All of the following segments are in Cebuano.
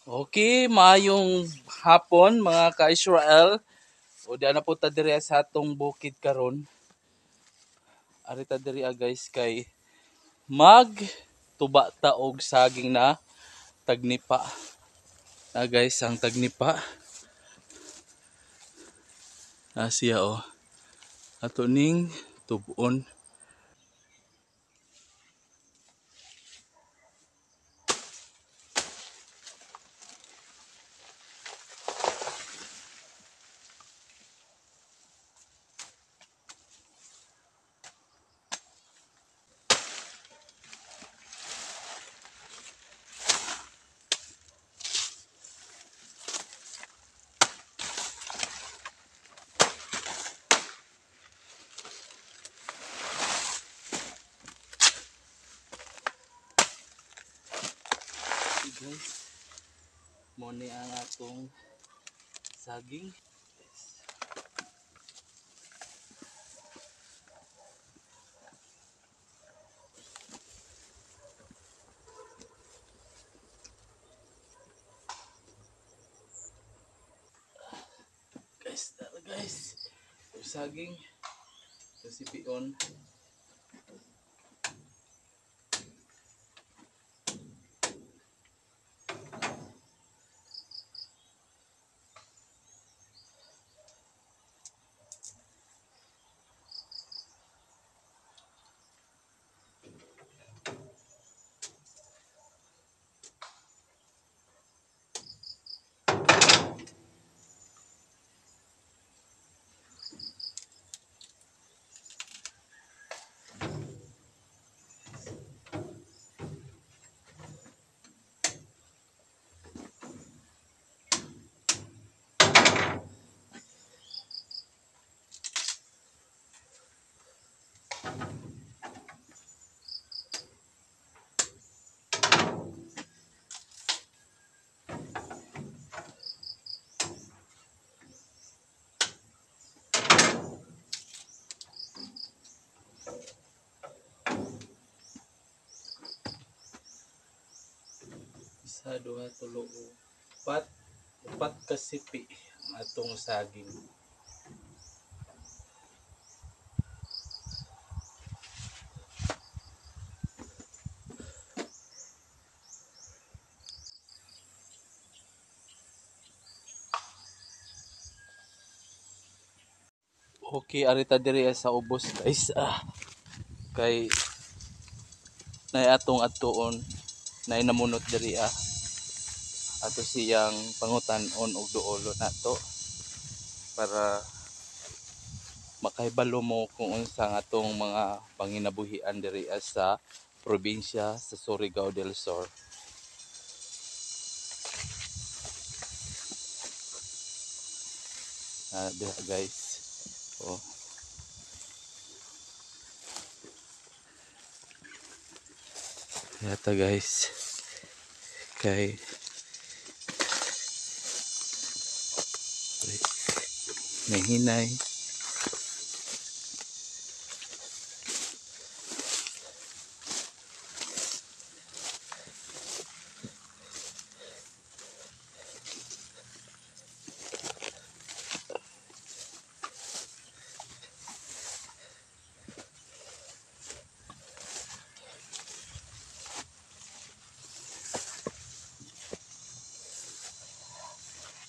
Okay, maayong hapon mga ka-Israel. O di na po ta diri sa atong bukid karon. Ari ta diri guys kay mag tuba ta og saging na tagnipa. Na guys, ang tagnipa. Na siya oh. Ato ning tubuon. Guys, mo ni ang atong saging. Guys, tara guys. Yung saging sa sipion. Isa, duha, tulo, upat. Upat ka sipi ang atong saging. Okay, arita diri sa ubos guys. Kay nay atong adtuon, nay namunot diri Ato siyang pangutan-on og duolo nato para makahibalo mo kung unsa ang atong mga panginabuhian diri sa probinsya sa Surigao del Sur. Diha guys. Oh. Yata guys. Kay may hinay.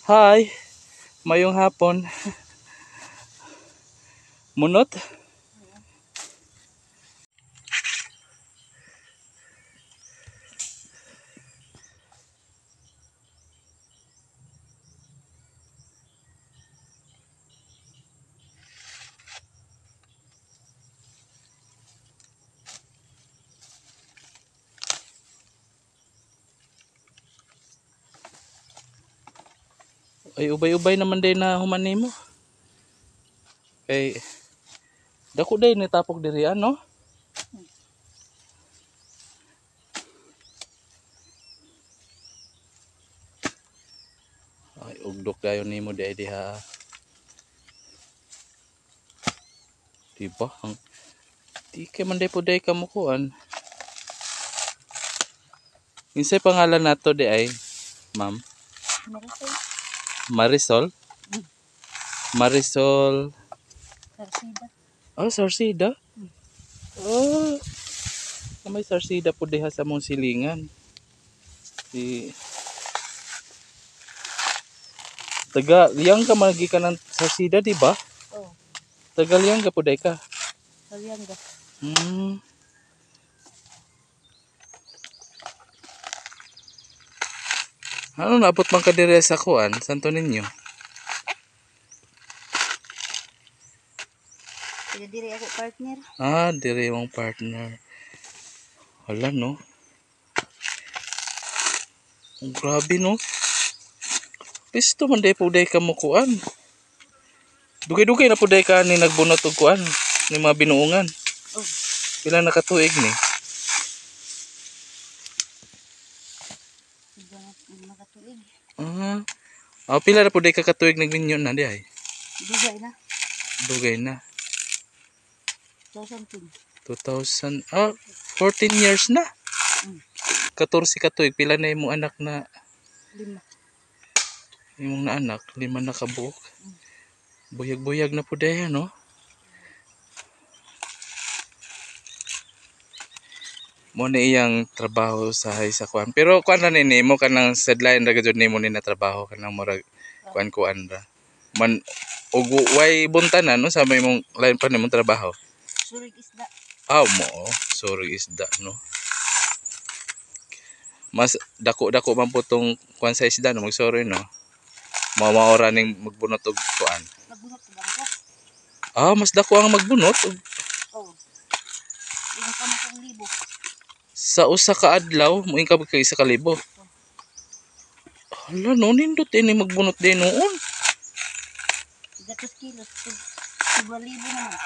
Hi, mayong hapon. Munot? Ay, ubay-ubay naman din na humani mo. Kay dako day ni tapok diri ano? Ay, ugdok kayo nimo di diha. Diba? Ang di kay man day po day kamukuan. Kinsay pangalan nato di ay? Ma'am? Marisol. Marisol? Marisol. Sarsida. Oh, Sarsida? Oh, may Sarsida po diha sa mong silingan. Si Taga liyang ka magi ka ng Sarsida, di ba? Oh, Taga liyang ka po day ka. Kalianga. Hmm. Ano naabot man ka dire sa kuan, Santo Niño? Taga diri ako partner. Ah, dire mong partner. Wala no. Ang grabe no. Pisto man day po day ka mo kuan. Dugay-dugay na po day ka ni nagbunot og kuan ni mga binuongan. Oh, Pila na katuig ni? sige na makatuig. Ah, ah, pila na po day ka katuig nagminyo na di ay. Dugay na. Dugay na. 2010. 2000, ah, 14 years na. 14 katuig pila na imong anak na Lima. imong na anak, lima na kabuok. Buyag-buyag na po day no. Mo na iyang trabaho sa hay sa kuan. Pero kuan ra ni nimo kanang sideline ra gyud nimo ni na trabaho kanang murag kuan kuan ra. Man og way buntanan unsa may imong lain pa nimong trabaho? Surig isda. Ah, mo oh. Sorry isda no. Mas dako-dako man po tong kuan sa isda no magsorry no. Mamaora ning magbunot og kuan. Nagbunot sa bangko. Ah, mas dako ang magbunot og Oh. Ingon ka man kong libo. sa usa ka adlaw moing ka kay 1,000. Hala no, nindot ini magbunot din noon. 3 kilos. Sobra libo naman.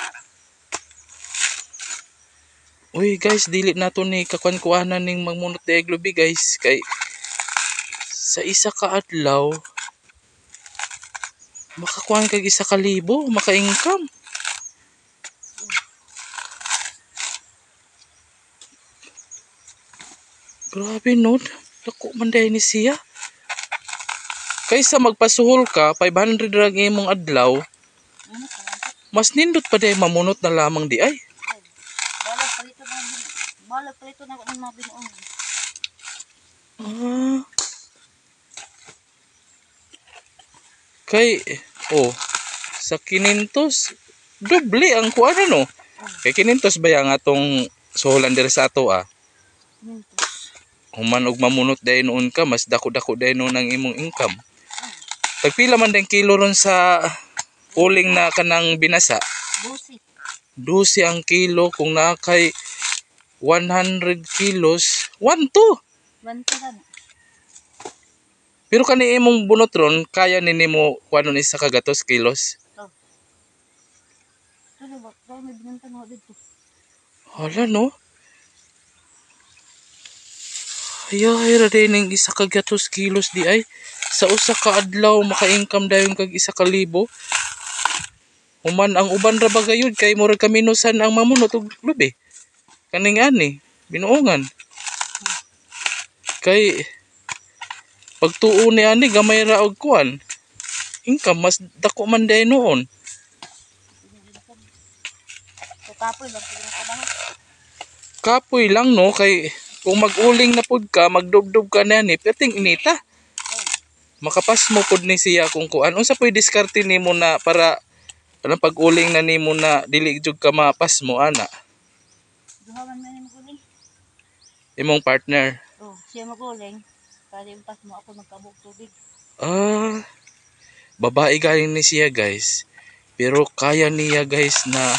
Uy guys, dili na to ni kakuan-kuanan ning magmunot di lubi guys kay sa isa ka adlaw makakuan kag 1,000, maka-income. Grabe no, dako man dahil ni siya. Kaysa magpasuhol ka, 500 ra ang imong adlaw, Ano ka lang? mas nindot pa dahil mamunot na lamang di ay. Balag palito na balag palito na ako ng mga binuong. Ah. Kay, oh, sa 500, doble ang kuan ano. Kay 500 ba yang atong suhulan diri sa ato ah. 500. Human og mamunot dahil noon ka, mas dako-dako dahil noon ang imong income. Tagpila man din kilo ron sa uling na kanang binasa? 12. 12 ang kilo kung naa kay 100 kilos, 1-2. 1 na. Pero kani imong bunot ron, kaya ni nimo kuanon isa ka gatos kilos. Oh. Tulo ba? Kaya may binuntan ako dito. Hala no. Ay, ra din ning isa ka gatos kilos di ay. Sa usa ka adlaw maka-income dayon kag 1,000. Human ang uban ra ba gayud kay murag kaminusan ang mamunot og lubi. Kaning ani, binuongan. Kay pagtuo ni ani gamay ra og kuan. Income mas dako man day noon. So kapoy lang pag nakabaho. Kapoy lang no kay kung mag-uling na pud ka, magdubdub ka na ni, perting inita. Makapas mo pud ni siya kung kuan. Unsa po'y diskarte nimo na para anong pag-uling na nimo na dili jud ka mapas mo ana? Duha man man maguling. Imong partner. Oh, siya maguling. Para yung pas mo ako magkabog tubig. Ah, babae galing ni siya guys. Pero kaya niya guys na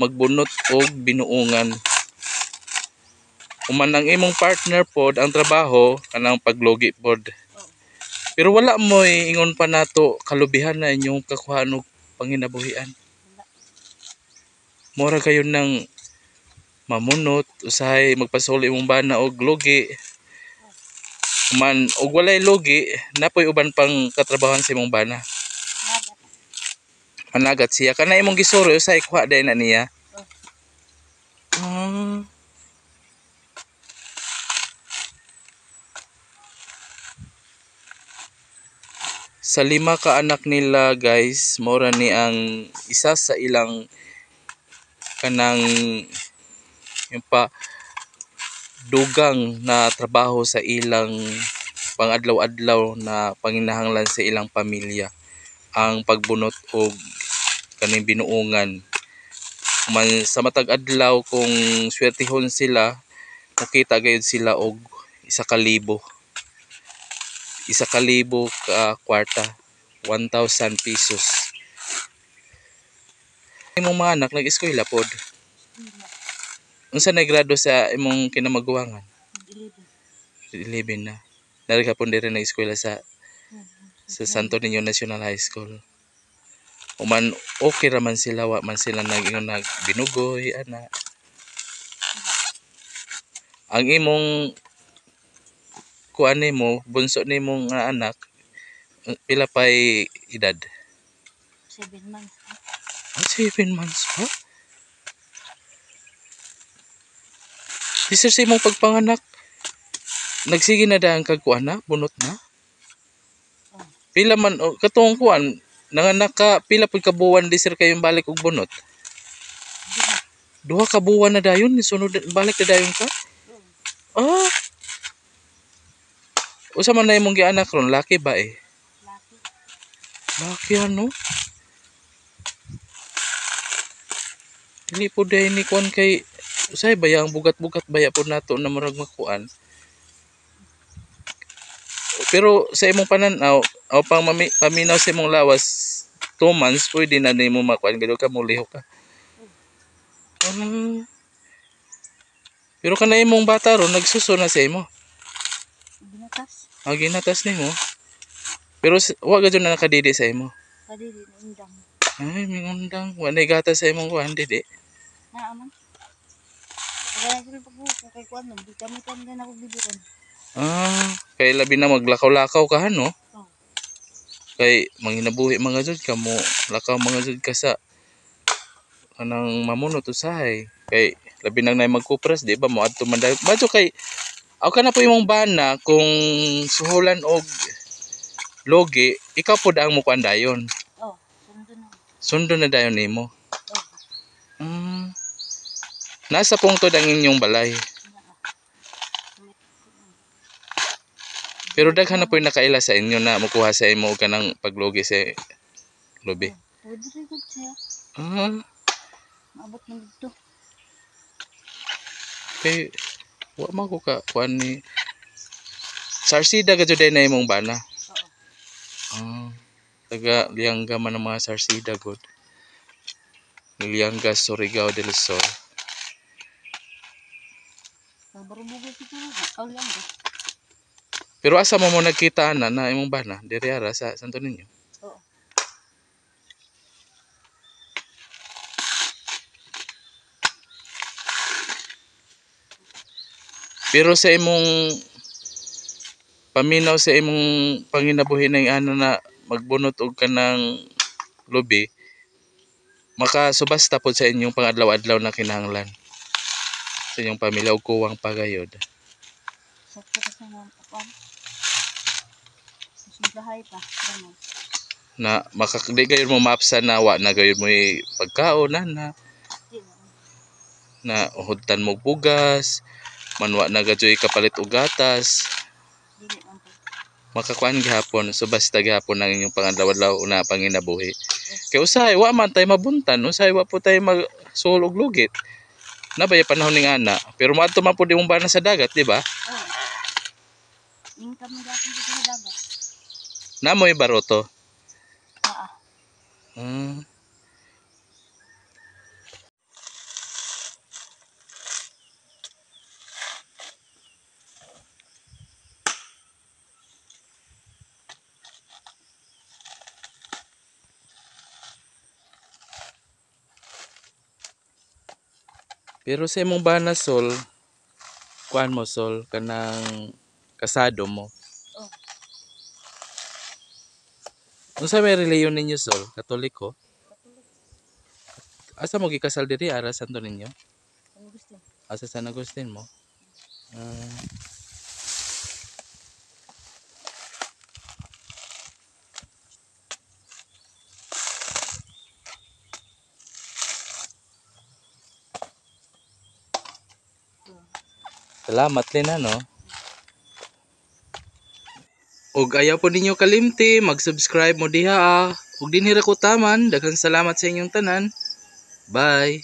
magbunot og binuongan. Human ang imong partner pod ang trabaho kanang paglugi pod. Pero wala mo ingon pa nato kalubihan na inyong kakuhaan og panginabuhian. Mura kayo ng mamunot, usahay magpasuli imong bana og lugi. Human og walay lugi, napoy uban pang katrabahoan sa imong bana. Nagat. Managat siya kana imong gisuro usahay kuha day na niya. Oh. Ah. Sa lima ka anak nila guys, mao ra ni ang isa sa ilang kanang yung pa dugang na trabaho sa ilang pangadlaw-adlaw na panginahanglan sa ilang pamilya, ang pagbunot og kaning binuongan. Man sa matag adlaw kung swertehon sila, mokita gayud sila og 1,000. 1,000 ka kwarta, 1,000 pesos. Imong mga anak nag-eskwela pod? Unsa na grado sa imong kinamaguwangan? 11. 11 na. Nari ka pud diri nag-eskwela sa Santo Niño National High School. Uman okay ra man sila, wa man sila nag-ingon nagbinugoy ana. Ang imong kuan nimo, bunso nimo nga anak, pila pay edad? 7 months. Ah, 7 months pa? Di sir sa imong pagpanganak, nagsige na daan kag kuan na, bunot na? Oh. Pila man, o, katong kuan, nanganak ka, pila pud ka buwan di sir kayong balik og bunot? Duha. 2 ka buwan na dayon, sunod balik na dayon ka? Oh. Ah. Usa man na imong gianak ron, laki ba eh? Laki. Laki ano? Dili po dahil ni kuan kay usay baya ang bugat-bugat baya po nato na murag makuan. Pero sa imong panan-aw, o pang paminaw sa imong lawas, 2 months pwede na nimo makuan gado ka mulihok ka. Ah. Pero kana imong bata ron nagsuso na sa imo. Ginatas. Ah, ginatas nimo. Pero wa gado na nakadidi sa imo. Kadidi na undang. Ay, may undang. Wa nay gatas sa imong kuan didi. Naa man. Wala sila pagbuko kay kuan man, di kami tan na ako bibiron. Ah, kay labi na maglakaw-lakaw ka no? Oh. Kay manginabuhi mga jud ka mo, lakaw mga jud ka sa kanang mamunot usahay. Kay labi nang nay magkupras, di ba mo adto man dayon. Badyo kay aw ka na po imong bana kung suhulan og logi, ikaw pud ang mukuan dayon. Oh, sundo na. Sundo na dayon nimo. Oh. Nasa pungtod ang inyong balay. Pero daghan na po'y nakaila sa inyo na mukuha sa imo og kanang paglugi sa lubi. Oh, pwede rin gud siya. Ah. Maabot man dito. Kay wa man ko ka kuan ni Sarsida ka jud na imong bana. Oo. Ah, taga Lianga man ang mga Sarsida gud. Lianga, Surigao del Sur. Nagbarubugay siguro na kaw lang ba. Pero asa mo mo nagkita na na imong bana? Diri ara sa Santo Niño. Oo. Pero sa imong paminaw sa imong panginabuhi na ana na magbunot og kanang lubi, makasubasta pod sa inyong pangadlaw-adlaw na kinahanglan sa inyong pamilya og kuwang pagayod. Sakto ka sa mga kuan. Simplahay pa, damo. Na di gayud mo maapsan na wa na gayud mo pagkaon na na Di na. na hudtan mo bugas, manwa na gayoy kapalit og gatas. Dili man po. Makakuan gihapon, subasta gihapon ang inyong pangadlaw-adlaw na panginabuhi. Kay usahay wa man tay mabuntan, usahay wa po tay magsuhol og lugit. Nabaya panahon ning ana, pero moadto man pud imong bana sa dagat, di ba? Oh. Income gihapon dito sa dagat. Namoy baroto. Naa. Pero sa imong bana Sol, kuan mo Sol kanang kasado mo. Oh. Unsa may relihiyon ninyo Sol? Katoliko? Katoliko. Asa mo gikasal diri ara Santo Niño? San Agustin. Asa San Agustin mo? Salamat, Lina, no? Og ayaw po ninyo kalimti, mag-subscribe mo diha ah. Ug dinhi ra ko taman, daghang salamat sa inyong tanan. Bye.